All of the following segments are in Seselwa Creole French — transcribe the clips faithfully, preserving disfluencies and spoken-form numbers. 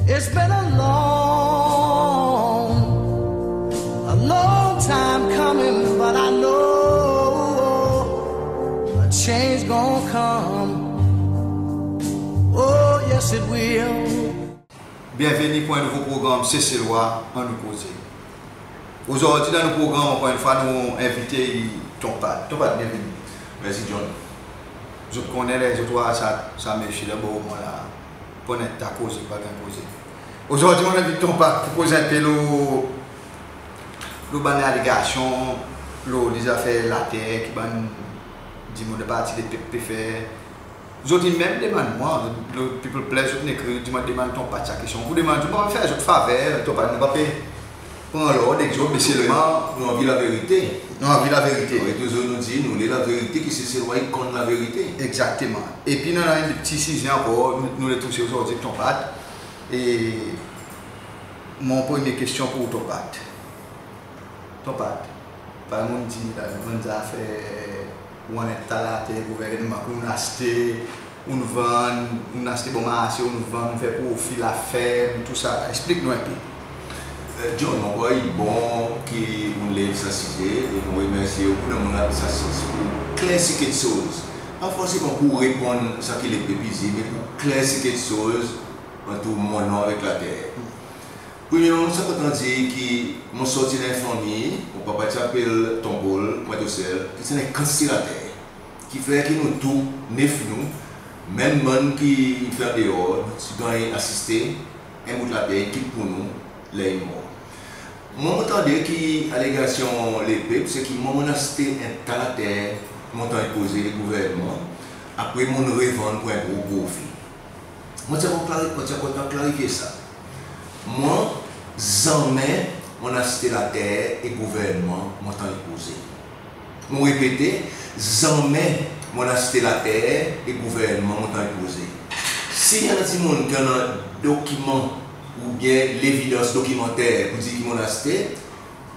It's been a long, a long time coming, but I know a change gonna come. Oh, yes, it will. Byenveni pour en nouvo progranm Seselwa Annou Koze. Ozordi dan nou progranm, ankor en fwa, nou envite Ton Pat. Ton Pat, byenveni. Mersi, John. Zot konnen, ler zot war sa, sa msye la bor mwan la, pou en ta koze, pa ganny koze. Ozordi, mon envit Ton Pat pour koz en pe lo, lo bann alegasyon, lo zafer later ki bann dimoun dan Parti Lepep pe fer. Zot in menm demann mwan, lo People Plus, zot in ekrir, dir mwan demann Ton Pat sa kestyon. Pour demann, mon pa fer zot faver, Ton Pat, nou pa pe pran lord ek zot, me selman nou anvi laverite. Nou anvi laverite. Wi, touzour nou dir, nou le laverite, ki Seselwa i konn laverite. Egzakteman. Epi nou annan en pti size ankor, nou, nou le touse ozordi, Ton Pat. E mon premye kestyon pour ou, Ton Pat. Ton Pat, parey mon'n dir la, bann zafer, ou annan en ta later gouvernman ki ou'n aste, ou'n vann, ou'n aste bor marse, ou'n vann, ou'n fer profi, laferm, tou sa. Eksplik nou en pe. E, John, mon krwar i bon ki ou'n lev sa size, e mon remersye ou pour donn mwan sa sans pour klersi keksoz. Pa forseman pour reponn sa ki lepep i dir, me pour klersi keksoz antour mon non avek later. Premyerman, mon ti a kontan dir ki mon sorti dan en fanmir, mon papa ti apel Ton Pol, Pwentosel, ki ti annan en kantite later. Ki fer ki nou tou, nef nou, menm bann ki in fer andeor, nou ti ganny asiste, en bout later i kit pour nou, ler in mor. Mwan, mon tande ki alegasyon lepep, se ki mwan, mon'n aste en ta later, Montagne Posée, gouvernman, apre mon'n revann pour en gro profi. Mon ti a kontan klari-, mon ti a kontan klarifye sa. Mwan, zanmen mon'n aste later e gouvernman Montagne Posée. Mon repete, zanmen mon'n aste later e gouvernman Montagne Posée. Si i annan dimoun ki annan dokiman oubyen levidans dokimanter pour dir ki mon'n aste,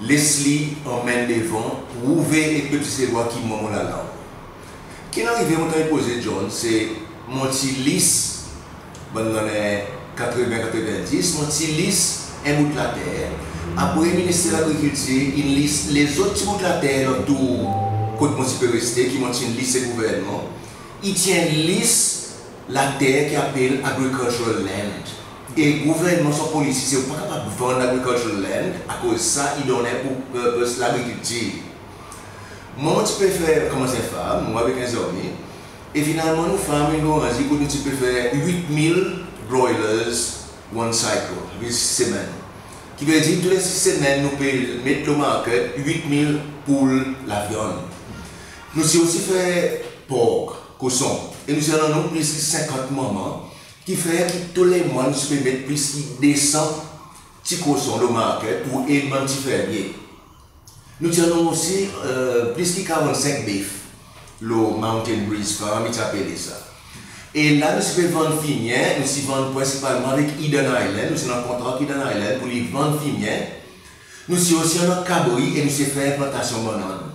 les li anmenn devan, prouve ek pep Seselwa ki mwan mon lalan. Ki'n arive Montagne Posée, John, se mon ti lease, bann lannen katreven, katreven dis, mon ti lease en bout later. Apre Minister Lagrikiltir in lease lezot ti bout later lantour kot mon ti pe reste, ki mon ti'n lease gouvernman. I ti en lease later ki apel agricultural land. E gouvernman son polisi se ou pa kapab vann agricultural land, akoz sa i donnen pour purpose lagrikiltir. Mwan, mon ti pe fer, konmans en farm, mwan avek en zanmi, e finalman nou farm in grandi kot nou ti pe fer wit mil broilers one cycle, sis semenn. Ki vedir tou le sis semenn nou pe met lo market wit mil poul lavyann. Nou ti osi fer pork, koson, e nou ti annan nou plis ki senkant manman, ki fer ki tou le mwan nou ti pe met plis ki de san ti koson lo market pour ed bann ti fermye. Nou ti annan osi, e, plis ki karannsenk bef lo Mountain Breeze Farm, i ti apele sa. E la nou ti pe vann fimyen, nou ti vann prensipalman avek Eden Island, nou ti annan kontra ek Eden Island pour li vann fimyen. Nou ti osi annan kabri e nou ti fer plantasyon bannann.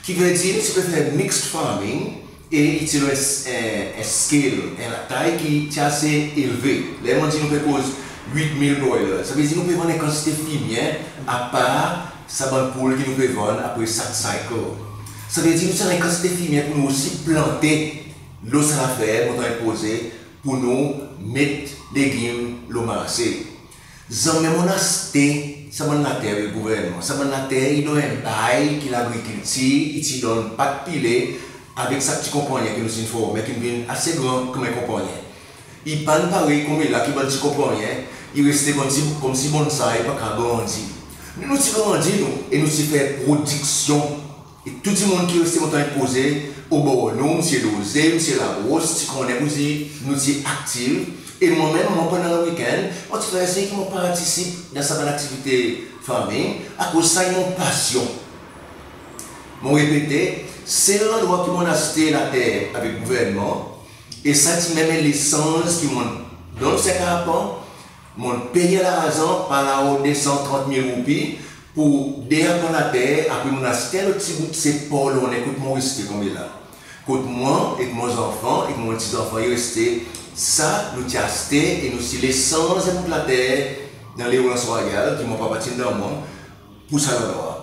Ki vedir nou ti pe fer mixed farming, e i ti lo en, en, en scale, en latay ki ti ase elve. Ler mon dir nou pe koz wit mil broilers, sa vedir nou pe vann en kantite fimyen, apar sa bann poul ki nou pe vann apre sak cycle. Sa vedir nou ti annan en kantite fimyen pour nou osi plante lo sa lafer Montagne Posée pour nou met legim lo marse. Zanmen mon'n aste sa bann later avek gouvernman. Sa bann later i dan en bay ki lagrikiltir i ti donn pat pile avek sa pti konpannyen ki nou ti'n formen, ki'n vin ase gran konman en konpannyen. I pa'n parey konmela ki bann ti konpannyen i reste konmsi, konmsi bonsai pa kapab grandi. Nou, nou ti grandi nou, e nou ti fer prodiksyon. E tou dimoun ki reste Montagne Posée, obor nou, Msye Loze, Msye Labros, ti konnen pour dir nou ti aktiv. E mwan menm, mwan pandan wikenn, mon ti fer sir ki mon partisip dan sa bann aktivite farming, akoz sa i mon pasyon. Mon repete, sel landrwa ki mon'n aste later avek gouvernman, e sa ti menm en lesanz ki mon'n donn senk arpan, mon'n pey larzan, par lao de san trant mil roupi, pour de arpan later, apre mon'n aste en lot ti bout, se Port Launay kot mon reste konmela. Kot mwan, ek mon zanfan, ek mon ti zanfan, i reste Sa nou ti aste e nou ti le sanz en bout later dan Leolans Royal, ki mon papa ti'n donn mwan, pour sa landrwa.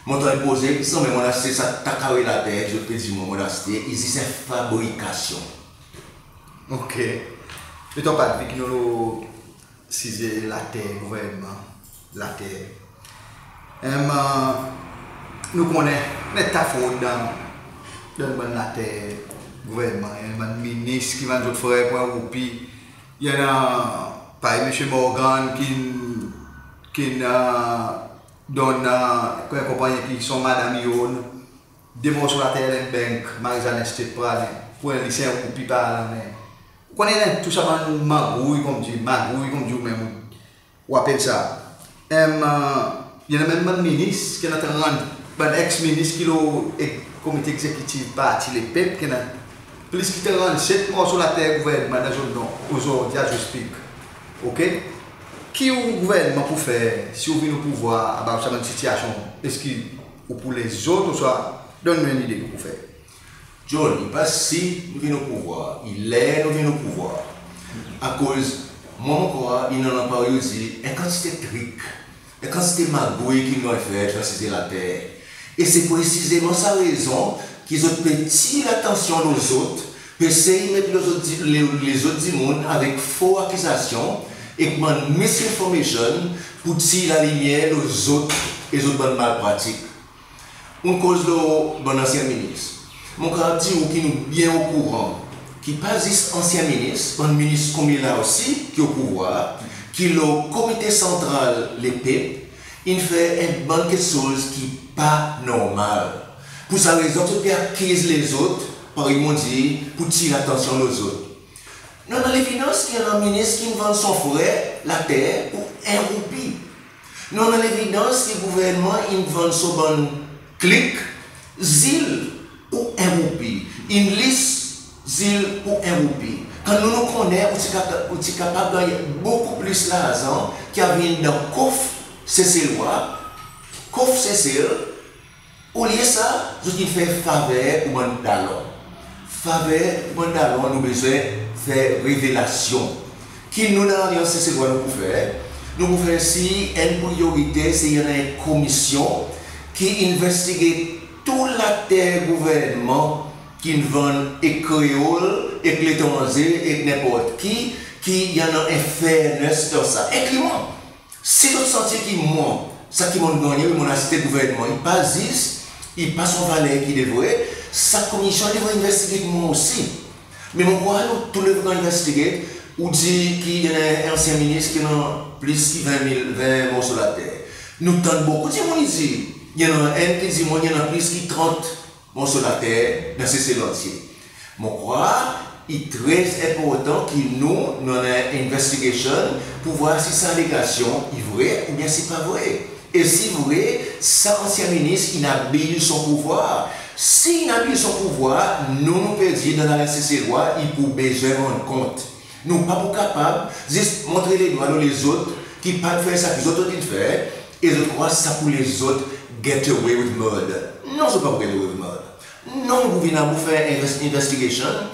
Mon tann poze, sanmenm mon'n aste sa ta kare later, zot pe dir mwan mon'n aste, i zis en fabrikasyon. OK. Letan Pat, vi ki nou lo size later, gouvernman, later. Em, nou konnen, neta frod dan, dan bann later gouvernman, en bann minis ki vann zot frer pour en roupi. I annan, parey Msye Morgan ki'n, ki'n, donn, konpannyen ki son madanm i own, de morso later Land Bank, Marie-Jeanne Estate, Praslin, pour en li senk roupi par lannen. Ou konnen tou sa bann magouy, konmdir, magouy, konmdir ou menm, ou apel sa. Em, i annan menm bann minis, ki annan trant, bann eks-minis ki lo ek, komite egzekitif parti Lepep, ki annan plis ki trannset morso later gouvernman dan zot non, ozordi, as we speak. OK? Ki ou gouvernman pou fer, si ou vin o pouvwar, about sa bann sitiasyon, eski ou pou les zot, ouswa, donn nou en lide ki ou pou fer. John, i pa si nou vin o pouvwar, i ler nou vin o pouvwar. Akoz, mwan mon krwar, i annan, parey ou dir, en kantite trik, en kantite magouy ki'n ganny fer dan size later. E se presizeman sa rezon ki zot pe tir latansyon lo zot, pe esey met lo zot di-, le, lezot dimoun avek fo akizasyon ek bann misinformation pour tir lalimyer lo zot e zot bann malpratik. Ou'n koz lo bann ansyen minis. Mon kapab dir ou ki nou byen okouran ki pa zis ansyen minis, bann minis konmela osi ki o pouvwar, ki lo Komite Santral Lepep, in fer en bann keksoz ki pa normal. Pour sa rezon, zot pe akiz lezot, parey mon dir, pour tir latansyon lo zot. Nou annan levidans ki annan minis ki'n vann son frer later pour en roupi. Nou annan levidans ki gouvernman in vann son bann klik zil pour en roupi. In lis zil pour en roupi. Kan nou, nou konnen ou ti kapa-, ou ti kapab ganny bokou plis larzan ki a vin dan kof Seselwa, kof Sesel, Olye sa, zot in fer faver pour bann dalon. Faver pour bann dalon, nou bezwen fer revelasyon. Ki nou dan Lalyans Seselwa nou pou fer? Nou pou fer sir en priyorite, se i annan en komisyon ki investigate tou later gouvernman ki'n vann ek kreol, ek letranze, ek nenport ki, ki i annan en fairness dan sa. Enkli mwan. Si zot santi ki mwan, sa ki mon'n gannyen, wi, mon'n asiste gouvernman, i pa zis, i pa son valer ki devret, sa komisyon i devret investigate mwan osi. Me mon krwar nou tou devret ganny investigate, ou dir ki i annan en ansyen minis ki annan plis ki ven mil, ven morso later. Nou tann bokou dimoun i dir, i annan enn ki dir mwan i annan plis ki trant morso later dan Sesel antye. Mon krwar i tre enportan ki nou, nou annan en investigation pour vwar si sa alegasyon i vre oubyen si pa vre. E si vre, sa ansyen minis in abiz son pouvwar. Si in abiz son pouvwar, nou, nou pe dir dan Lalyans Seselwa, i pou bezwen rann kont. Nou pa pou kapab zis montre ledwa lo lezot ki pa'n fer sa ki zot, zot in fer, e zot krwar sa pou lezot get away with murder. Non, zot pa pou get away with murder. Non, nou pou vin la pou fer inves-, investigation.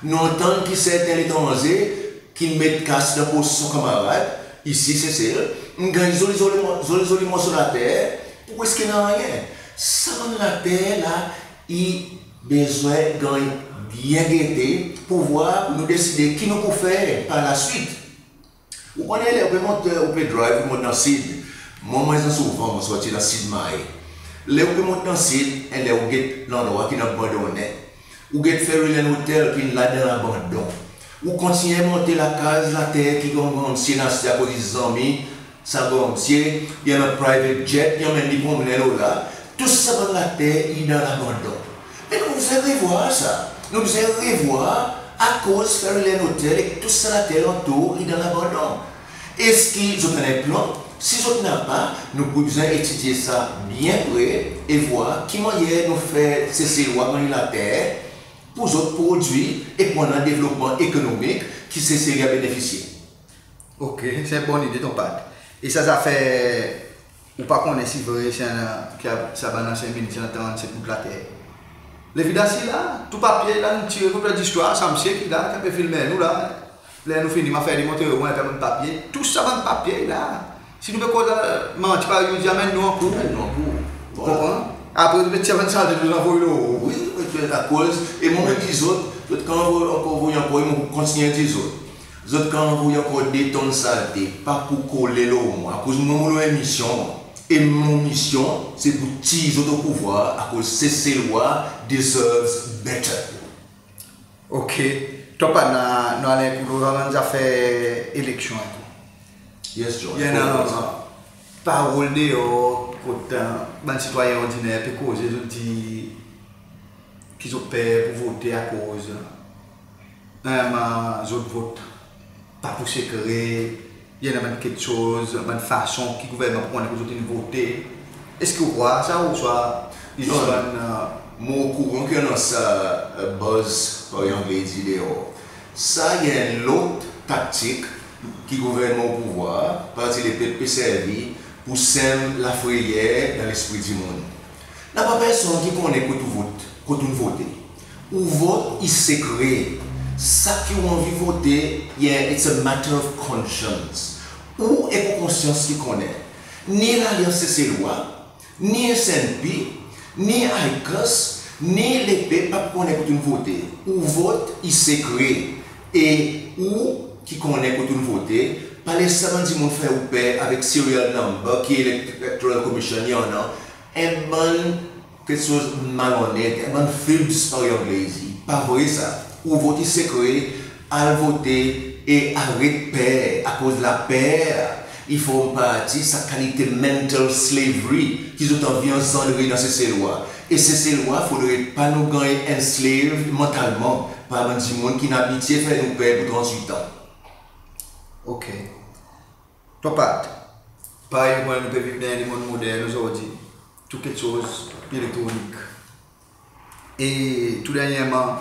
Nou antann ki serten letranze ki'n met kas dan pos son kanmarad, isi Sesel, in ganny zoli, zoli, zoli, zoli morso later pour preski nanryen. Sa bann later la, i bezwen ganny byen gete pour vwar, pour nou deside ki nou pou fer par laswit. Ou konnen ler ou pe mont, ou pe drive, ou mont dan Sid. Mwan, mon annan souvan, mon sorti dan Sid Mahé. Ler ou pe mont dan Sid, e ler ou get landrwa ki'n abandonnen. Ou get Fairyland Hotel ki'n la dan labandon. Ou kontinyen monte lakaz later ki gran, gran msye in aste akoz i zanmi sa gran msye, i annan private jet, i anmenn li promnen lo la. Tou sa bann later i dan labandon. Me nou bezwen revwar sa. Nou bezwen revwar akoz Fairyland Hotel ek tou sa later alantour i dan labandon. Eski zot annan en plan? Si zot napa, nou pou bezwen etidye sa byen pre e vwar ki mannyer nou fer Seselwa ganny later pour zot prodwir e pour annan devlopman ekonomik ki Sesel i a benefisye. OK, se en bon lide, Ton Pat. E sa zafer, ou pa konnen si vre, si annan, ki sa bann ansyen minis annan trannset bout later. Levidans i la, tou papye la, nou tire konplè distwar, sa msye ki la, ki pe filmen nou la. Ler nou fini, mon a fer demontre ou en pe bann papye. Tou sa bann papye la. Si nou pe koz manti parey ou dir, anmenn nou ankour. Anmenn nou ankour. Ou konpran? Apre nou pe tir bann sa, nou anvoy lo ou. Wi, wi, akoz, e mon dir zot, zot kapab ankor anvoy ankor, e mon kontinyen dir zot. Zot kapab anvoy ankor de tonn salte, pa pou kole lo mwan. Akoz mwan mon lo en misyon. E mon misyon, se pou tir zot o pouvwar, akoz Seselwa deserves better. OK. Topa, nou al ankor lo bann zafer eleksyon ankor. Yes, John. I annan parol deor kot bann sitwayen ordiner pe koze, zot dir ki zot per pou vote akoz, e, zot vot pa pou sekre, i annan bann keksoz, bann fason ki gouvernman pou konnen kot zot in vote. Eski ou krwar sa ouswa i zis bann, e... Mon okouran ki annan sa, e, buzz, parey Angle i dir deor. Sa i en lot taktik ki gouvernman o pouvwar, Parti Lepep pe servi pour semen lafreyer dan lespri dimoun. Napa personn ki konnen kot ou vot, kot ou'n vote. Ou vot i sekre. Sa ki ou anvi vote, i en, it's a matter of conscience. Ou ek ou konsyans ki konnen. Ni Lalyans Seselwa, ni S N P, ni ICOS, ni Lepep pa pou konnen kot ou'n vote. Ou vot i sekre. E ou ki konnen kot ou'n vote, pa les sa bann dimoun fer ou per avek serial number ki Electoral Commission i annan, en bann keksoz malonet, en bann fibs parey Angle i dir. Pa vre sa. Ou vot i sekre, al vote e aret per, akoz laper i form parti sa kalite mental slavery ki zot anvi anzandre dan Seselwa. E Seselwa, fodre pa nou ganny enslaved mantalman par bann dimoun ki'n abitye fer nou per pour trannwit an. OK. Topa, parey ou konnen nou pe viv dan en lemonn modern ozordi, tou keksoz elektronik. E tou dernyerman,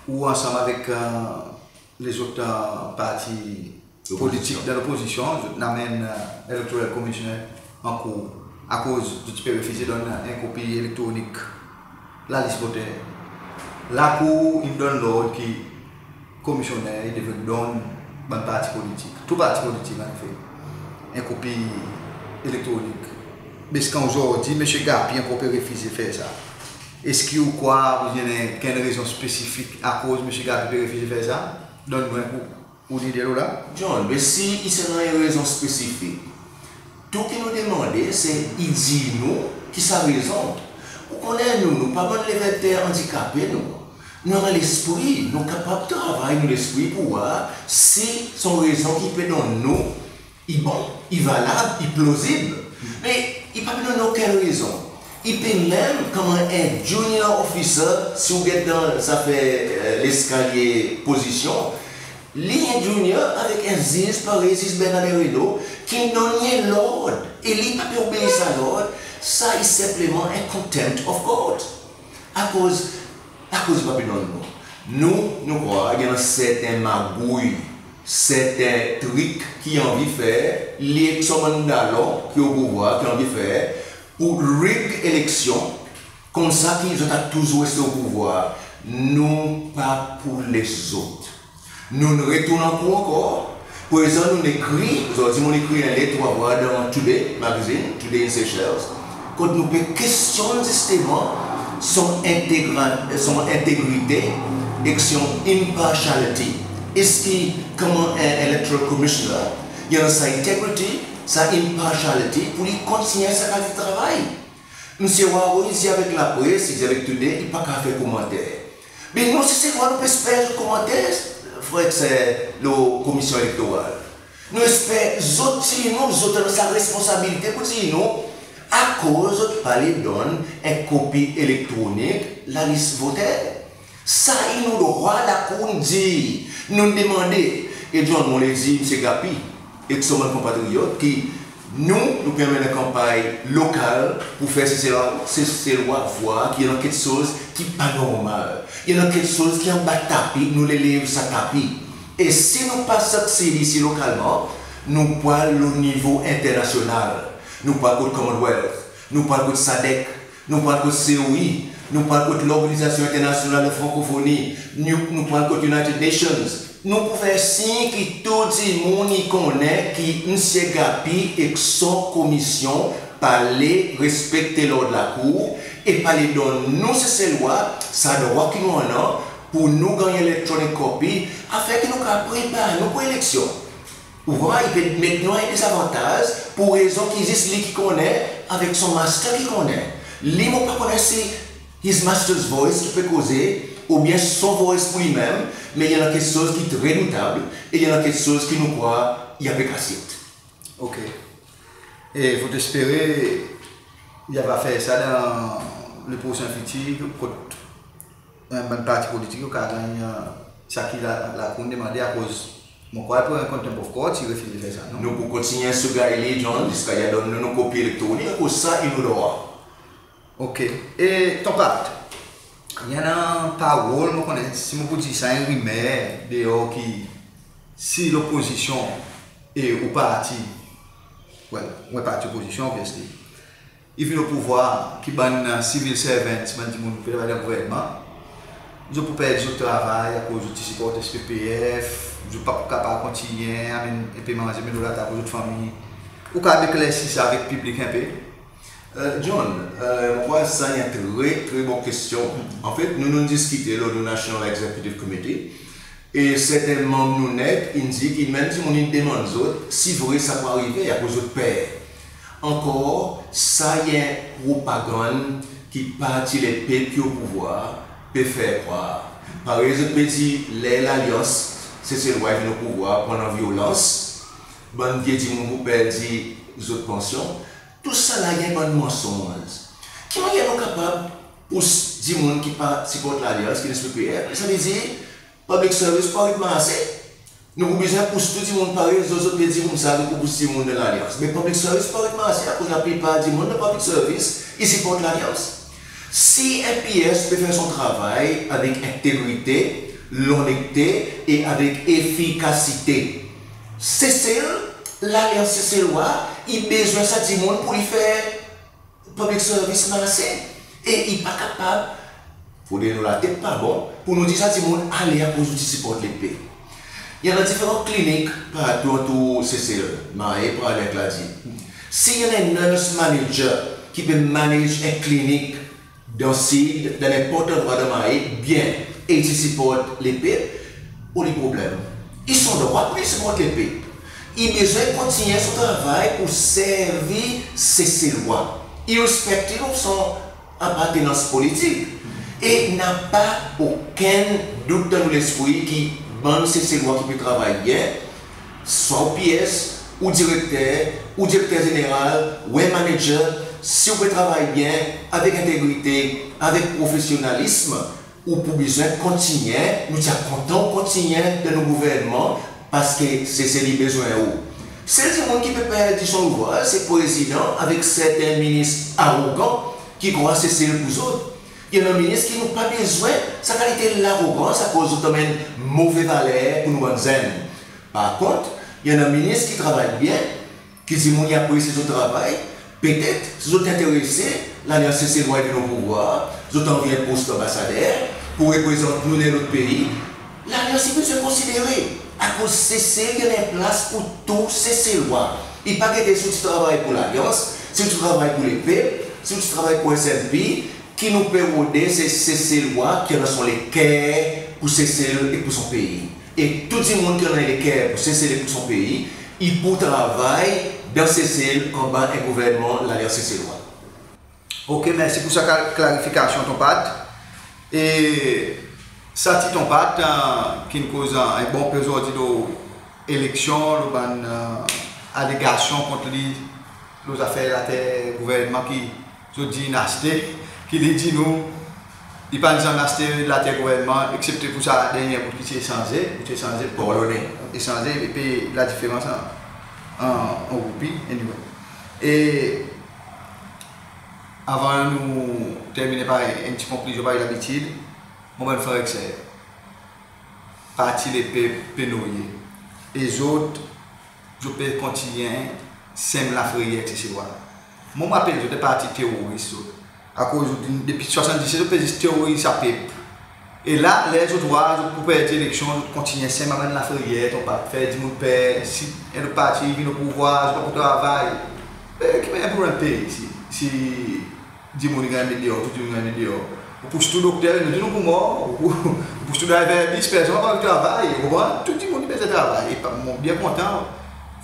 ou ansanm avek, e, lezot, e, parti politik dan lopozisyon, zot in anmenn, e, Electoral Commissioner ankour, akoz zot ti pe refize donn en kopi elektronik lalis voter. Lakour in donn lord ki komisyoner i devret donn bann parti politik, tou parti politik anfen, en kopi elektronik. Me ziska ozordi, Msye Gappy ankor pe refize fer sa. Eski ou krwar i annan okenn rezon spesifik akoz Msye Gappy pe refize fer sa? Donn mwan ou, ou lide lo la. John, me si i ti annan en rezon spesifik, tou ki nou demande se i dir nou ki sa rezon. Ou konnen nou, nou pa bann lever de ter andikape nou. Nou annan lespri, nou kapab travay nou lespri pour war si son rezon ki pe donn nou i bon, i valab, i plozib. Me i pa pe donn nou okenn rezon. I pe menm konman en junior officer, si ou get dan zafer, e, leskalye pozisyon, li en junior avek en ziz parey Ziz Bernard Hereno ki'n donn li en lord e li pa pe obey sa lord, sa i senpleman en contempt of court. Akoz, akoz i pa pe donn nou. Nou, nou krwar i annan serten magouy, serten trik ki anvi fer, li ek son bann dalon ki o pouvwar ki anvi fer pour rig eleksyon, koumsa ki zot a touzour reste o pouvwar. Nou pa pou les zot. Nou'n retourn ankour ankor. Prezan nou'n ekrir, ozordi mon'n ekrir en let, ou a war dan Today Magazine, Today in Seychelles, kot nou pe kestyonn zisteman son entegra-, son entegrite ek son impartiality. Eski konman en electoral commissioner, i annan sa integrity, sa impartiality pour li kontinyen sa kalite travay? Msye Hoareau i dir avek lapres, i dir avek Today, i pa kapab fer komanter. Be nou, Seselwa, nou pa esper zot komanter, frer ek ser, lo Komisyon Elektoral. Nou esper zot, si nou, zot annan sa responsabilite pour dir nou, akoz zot pa le donn en kopi elektronik lalis voter. Sa i nou drwa lakour dir. Nou'n demande, e John, mon le dir Msye Gappy ek son bann konpatriyot ki nou, nou pe anmenn en kanpanny lokal pour fer Seselwa, Seselwa war ki i annan keksoz ki pa normal. I annan keksoz ki anba tapi, nou le lev sa tapi. E si nou pa succeed isi lokalman, nou pou al lo nivo enternasyonal. Nou pou al kot Commonwealth, nou pou al kot SADC, nou pou al kot COE, nou pou al kot Lorganizasyon Enternasyonal de Frankofoni, nou, nou pou al kot United Nations. Nou pou fer sir ki tou dimoun i konnen ki Msye Gappy ek son komisyon pa le respekte lord lakour e pa le donn nou Seselwa sa drwa ki nou annan pour nou ganny electronic copy, afer ki nou kapab prepar nou pour eleksyon. Ou war, i pe met nou an dezavantaz pour rezon ki zis li ki konnen, avek son master ki konnen. Li, mon pa konnen si his master's voice ki pe koze, oubyen son voice pour li menm, me i annan keksoz ki tre doutab, e i annan keksoz ki nou krwar i en pe kasyet. OK. E fotespere i ava fer sa dan le prosen fitir, kot bann parti politik i kapab ganny sa ki la, lakour demande, akoz mon krwar i pou en contempt of court si i refiz fer sa, non? Nou pou kontinyen sou gay li, John, ziska i a donn nou nou kopi elektronik, akoz sa i nou drwa. OK. E Ton Pat, i annan parol, mon konnen, si mon pou dir sa, en rimer deor ki si lopozisyon e ou parti, well, ou en parti opozisyon, obviously, i vin o pouvwar, ki bann civil servants, bann dimoun ki pe travay dan gouvernman, zot pou perdi zot travay akoz zot ti siport SPPF, zot pa pou kapab kontinyen anmenn en pe manze, met lo latab pour zot fanmir. Ou kapab eklersi sa avek piblik en pe? John, mon krwar sa i en tre, tre bon kestyon. Anfet, nou, nou'n diskite lo nou National Executive Committee, e serten manm nou net in dir ki menm dimoun in demann zot si vre sa pou arive, akoz zot per. Ankor, sa i en propagann ki parti lepep ki o pouvwar pe fer krwar. Parey zot pe dir, ler Lalyans Seselwa i vin o pouvwar, pou annan vyolans, bann vye dimoun pou perdi zot pansyon, tousala i en bann mansonz. Ki mannyer nou kapab pous dimoun ki pa siport Lalyans, ki SPPF, savedir public service pou aret marse? Nou pou bezwen pous tou dimoun parey zot, zot pe dir koumsa, nou pou pous dimoun dan Lalyans. Me public service pou aret marse, akoz laplipar dimoun dan public service i siport Lalyans. Si en PS pe fer son travay avek entegrite, lonnekte e avek efikasite, Sesel, Lalyans Seselwa, i bezwen sa dimoun pour li fer public service marse. E i pa kapab, fodre nou latet pa bon pour nou dir sa dimoun ale akoz ou ti siport lepep. I annan diferan klinik partou antour Sesel, Mahé, Praslin ek Ladip. Si i annan en nurse manager ki pe manage en klinik dan Sid, dan nenport landrwa dan Mahé, byen, e i ti siport lepep, oli problenm? I son drwa pour li siport lepep. I bezwen kontinyen son travay pour servi Seselwa, irrespective of son apartenans politik. E napa okenn dout dan nou lespri ki bann Seselwa ki pe travay byen, swa ou PS, ou direkter, ou direkter zeneral, ou en manager, si ou pe travay byen, avek entegrite, avek profesyonnalism, ou pou bezwen kontinyen, nou ti a kontan ou kontinyen dan nou gouvernman, parski Sesel i bezwen ou. Sel dimoun ki pe perdi son louvraz, se Prezidan avek serten minis arogan ki krwar Sesel pour zot. I annan minis ki nou pa bezwen sa kalite larogans, akoz zot anmenn move valer pour nou bann zenn. Par kont, i annan minis ki travay byen, ki dimoun i apresye zot travay, petet, si zot enterese, Lalyans Seselwa i vin o pouvwar, zot anvi en pos anbasader pour reprezant nou dan lot pei, Lalyans i bezwen konsidere, akoz Sesel i annan plas pour tou Seselwa. I pa gete si ou ti travay pour Lalyans, si ou ti travay pour lepep, si ou ti travay pour SNP, ki nou pe rode se Seselwa ki annan son leker pour Sesel e pour son pei. E tou dimoun ki annan leker pour Sesel e pour son pei, i pou travay dan Sesel anba en gouvernman Lalyans Seselwa. OK, mersi pour sa kla-, klarifikasyon, Ton Pat. E sa ti Ton Pat, e, ki'n koz, e, en bon pe ozordi lo eleksyon, lo bann, e, alegasyon kont li, lo zafer later gouvernman ki zot dir in aste, ki li dir nou, i pa'n zanmen aste later gouvernman, eksepte pour sa dernyen bout ki ti esanze, bout esanze, Port Launay. Esanze, e pe ladiferans an, an, an roupi, anyway. E avan nou terminen par en, en pti konklizyon parey labitid, mon bann frer ek ser, Parti Lepep pe noye. E zot, zot pe kontinyen senm lafreyer ek Seselwa. Mon rapel zot en parti teroris zot. Akoz zot, depi swasanndiset, zot pe zis teroriz sa pep. E la, ler zot war zot pou perdi eleksyon, zot kontinyen sem bann lafreyer, Ton Pat, fer dimoun per. Si en lot parti vin o pouvwar, zot pa pou travay. E ki mannyer pou rann pei si, si dimoun i ganny met deor, tou dimoun i ganny met deor? Ou pous tou dokter, nou dir nou pou mor, ou, ou pous tou drayver bis, personn pa pou travay, ou konpran? Tou dimoun i bezwen travay. E pa, mon byen kontan,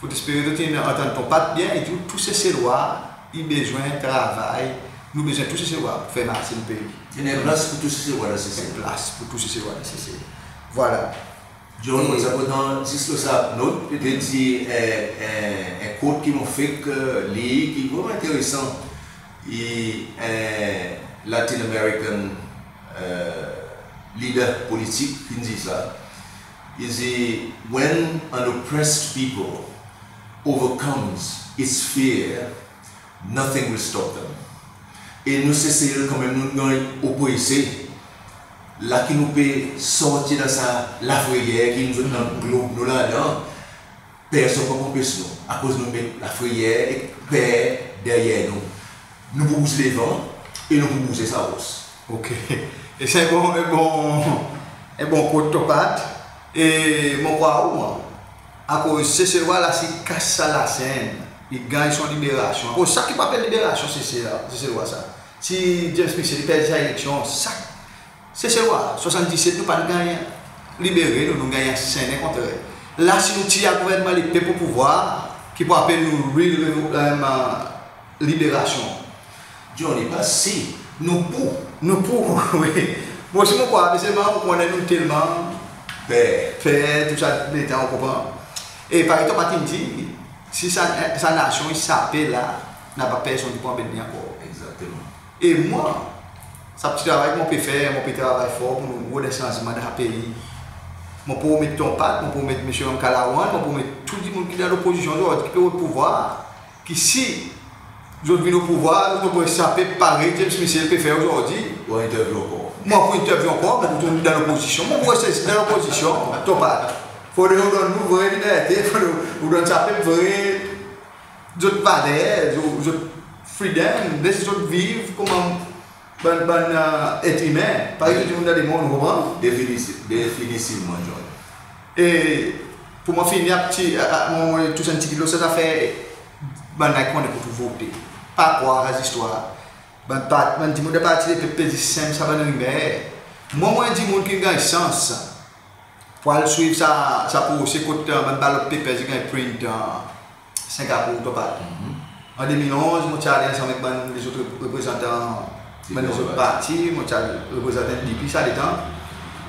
fotespere zot in antann Ton Pat byen, e tou, tou Seselwa i bezwen travay, nou bezwen tou Seselwa pou fer marse nou pei. I annan plas pou tou Seselwa dan Sesel. Plas pou tou Seselwa dan Sesel. Vwala. John, e mon ti a kontan zis lo sa not, petet dir, e, e, en quote ki mon fek, e, lir, ki vreman enteresan. I, e, Latin American, e, leader politik ki'n dir sa. I dir, "When an oppressed people overcomes its fear, nothing will stop them." E nou Sesel, kanmenm, nou'n ganny oprese. La ki nou pe sorti dan sa lafreyer ki nou zot anglonb nou ladan, personn pa pou anpes nou, akoz nou met lafreyer ek per deryer nou. Nou pou bouz devan e nou pou bouze sa ros. OK. E sa en bon, en bon, en bon quote, Ton Pat. E mon krwar ou, mwan. Akoz Seselwa la, si i kas sa lasenn, i ganny son liberasyon. Akoz sa ki pa pe liberasyon Seselwa, Seselwa sa. Si James Michel i perdi sa eleksyon, sa Seselwa, swasanndiset, nou pa'n ganny libere, nou, nou ganny ansennen kontre. La, si nou tir gouvernman lepep o pouvwar, ki pou apel nou real revo-, e, liberasyon. Johnny, pa si, nou pou. Nou pou, wi. Mon osi mon krwar, me selman ou konnen nou telman per, per, tou sa, letan, ou konpran. E parey Ton Pat in dir, si sa, sa nasyon i sape la, napa personn ki pou anbet li ankor. Egzakteman. E mwan, sa pti travay ki mon pe fer, mon pe travay for pour nou rod en sanzman dan sa pei. Mon promet Ton Pat, mon promet Msye Ramkalawan, mon promet tou dimoun ki dan lopozisyon ozordi, ki pe rod pouvwar, ki si zot vin o pouvwar, zot pou sape parey James Michel pe fer ozordi. Ou a interview ankor. Mon pou interview ankor, mon pou retourn dan lopozisyon. Mon pou res dan lopozisyon, Ton Pat. Fodre ou donn nou vre liberte, fodre ou donn sa pep vre zot valer, zot, zot freedom, les zot viv konman bann, bann, e, et imen, parey tou dimoun dan lemonn, ou konpran? Definisi-, definitivman, John. E pour mwan fini, a pti, a, a, mon, mon tous en pti kit lo sa zafer bann la ki konnen kot ou vote. Pa krwar sa zistwar. Bann pa-, bann dimoun dan Parti Lepep pe zis senm sa bann rimer. Mwan, mon en dimoun ki'n ganny sans pour al swiv sa, sa prose kot, e, bann ballot papers i ganny print, e, Singapour, Ton Pat. Mhm. An de mil onz, mon ti ale ansanm ek bann lezot rep-, reprezantan bann lezot parti, mon ti al reprezant NDP sa letan.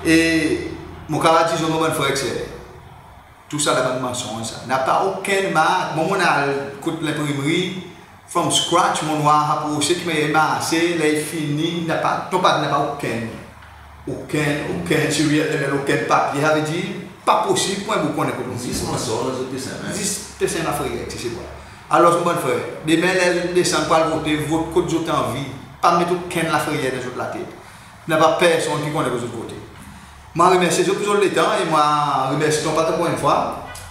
E mon kapab dir zot, mon bann frer ek ser, tou sa la bann mansonz sa. Napa okenn mark. Mwan, mon al kot lenprimri, from scratch, mon war sa prose ki mannyer i marse, ler i fini, napa, Ton Pat, napa okenn, okenn, okenn serial, okenn papye. Savedir pa posib pour en boug konnen kot ou. Zis mansonz, zot pe senm, en? Zis pe senm lafreyer, se, se vre. Alors, mon bann frer, demen ler zot desann pour al vote, vot kot zot anvi. Pa met okenn lafreyer dan zot latet. Napa personn ki konnen kot zot vote. Mon remersye zot pour zot letan e mon remersye Ton Pat ankor en fwa.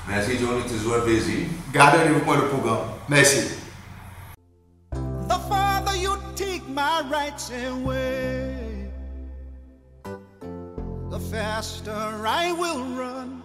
Mersi John, it's toujours un plaisir. Gard randevou pour en lot progranm. Mersi. The farther you take my rights away, the faster I will run.